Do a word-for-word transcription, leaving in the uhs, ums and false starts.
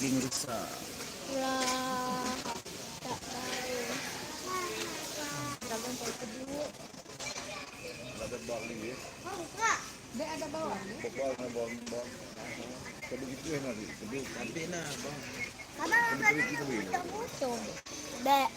Daging rusa. Lah, tak tahu. Kadang tak kebuk. Ada bawang ni, ya. Dia ada bawang, ya? Bawang, bawang, bawang. Tapi gitu ya, nanti. Tapi nanti nah, bawang. Abang, tapi gitu, ya. Bek.